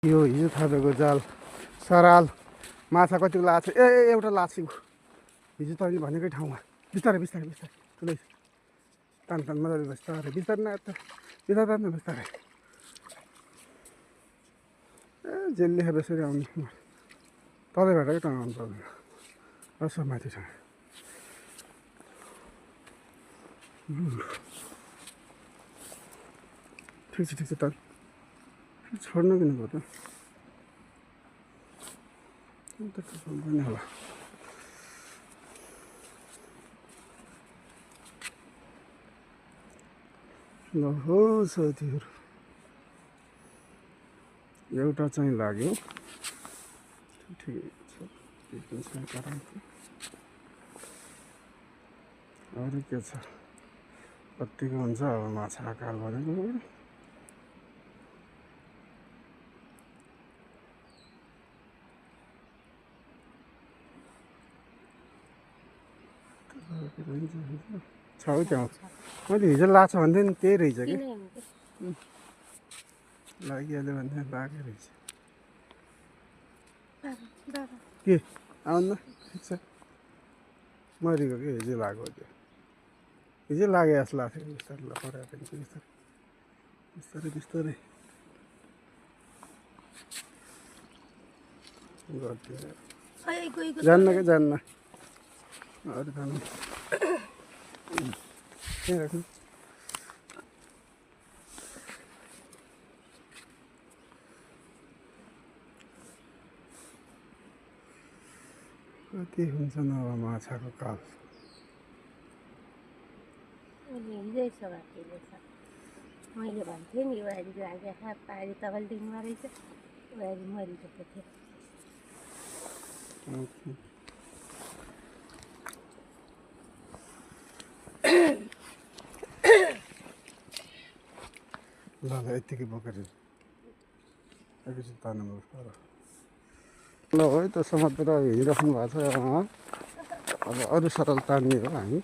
यो हिजो थापेको जाल सराल माछा कतिको लाएको छ एउटा लाएको हिजो तैँले भनेकै ठाउँमा बिस्तारै बिस्तारै बिस्तारै ठुलै तान तान मजाले बिस्तारै बिस्तारै न बिस्तारै तान बिस्तारै जेल लेखेर यसरी आउनु तलैबाट के टङ्गाउनु पर्दैन यसो माथि छ ठिक छ त छोड्नु किन भयो त पनि होला ल हो साथीहरू एउटा चाहिँ लाग्यो ठिकै छ अरू के छ कतिको हुन्छ अब माछा आकार भनेको छ हौ त्यहाँ मैले हिजो लाछ भन्थेँ नि त्यही रहेछ कि लागिहाल्यो भने लागेको रहेछ के आउनु ठिक छ मरेको कि हिजो लाग्यो त्यो हिजो लाग्यो जस्तो लाग्थ्यो बिस्तारै लखरा पनि बिस्तारै बिस्तारै बिस्तारै गरिदियो जान्न क्या जान्न अरू खानु त्यहाँ राख्नु कति हुन्छ न अब माछाको काल मैले भन्थेँ नि उहाँले लागेको पारी तपाईँले दिनुभएको रहेछ उहाँले मरिसकेको थियो ल यत्तिकै बोकेर एकैछिन तान्नु ल है त समातेर हिँडिराख्नु भएको छ अब अरू सरल तान्ने हो हामी